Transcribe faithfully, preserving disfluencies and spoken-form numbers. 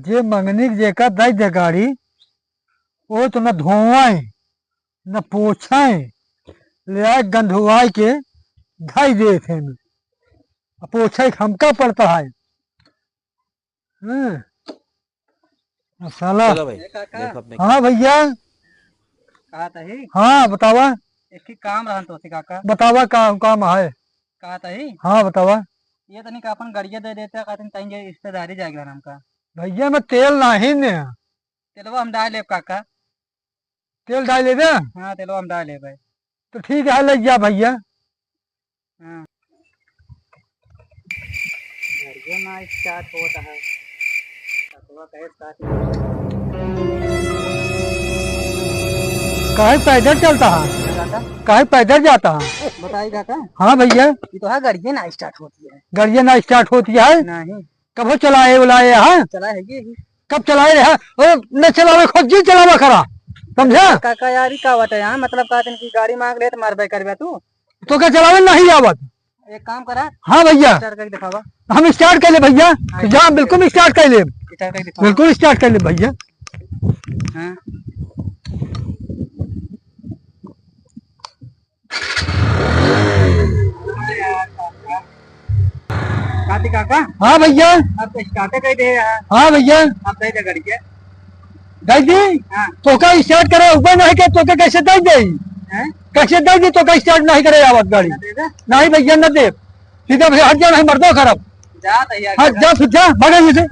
जे मंगनी के जेका दइ दे गाड़ी, वो तो न धोवइ, न पोछइ, ले आए गंधुआई के धइ देत हैं। अब पोछइ के हमका पड़ता है। हाँ। अब साला। चलो भाई, ए काका। देखो अपने हाँ भइया। कहा तही? हाँ, बतावा। एक ही काम रहन तो से काका। बतावा का काम है? कहा तही? हाँ, बतावा। ये तनी का अपन गड़िया दे देते, कहते तनी जे रिश्तेदारी जाए रहन हमका। भइया, मैं तेल नाही ने। तेलवा हम डाल लेब काका। तेल डाल लेबे? हाँ, तेलवा हम डाल लेबे। तो ठीक है, ले जा भइया। हाँ। गाड़िया ना start होत है। कतवा कहे start नहीं होत है। काहे पैदल चलता है? काका? काहे पैदल जाता है? बताई काका। हाँ भइया। ये तो है, गाड़िया ना start होती है। गाड़िया ना start होती है? नहीं। कबो चलाए उलाए, हाँ? चलाए है ये ही। कब चलाए रहे? ओ, न चलावे, खुद जी चलावा करा, समझा? काका यार, ई का बात है यहाँ? मतलब, कहते हैं कि गाड़ी मांग ले तो मारबे करबे तू। तो का चलावे नहीं आवत? एक काम करा। हाँ भइया। Start करके दिखावा। हम start कर ले भइया। हाँ, तो जा, start बिल्कुल कर। Start कर ले। Start करके दिखावा। बिल्कुल start कर ले भइया। हाँ। काती काका? हाँ भइया। अब तो start कर दे यार। हाँ भइया। अब दे दे गाड़ी के। दे दी? हाँ। तोका start करे, ऊपर नहीं के, तोके कैसे दे दे? हैं? कैसे दे दी, तोका start नहीं करे आवत गाड़ी? ना दे दे? नहीं भइया, ना दे। सीधा भइया, हट जा, नहीं मर्दो खराब। जा तो यार। हट जा, फिर जा, भाग यहाँ से।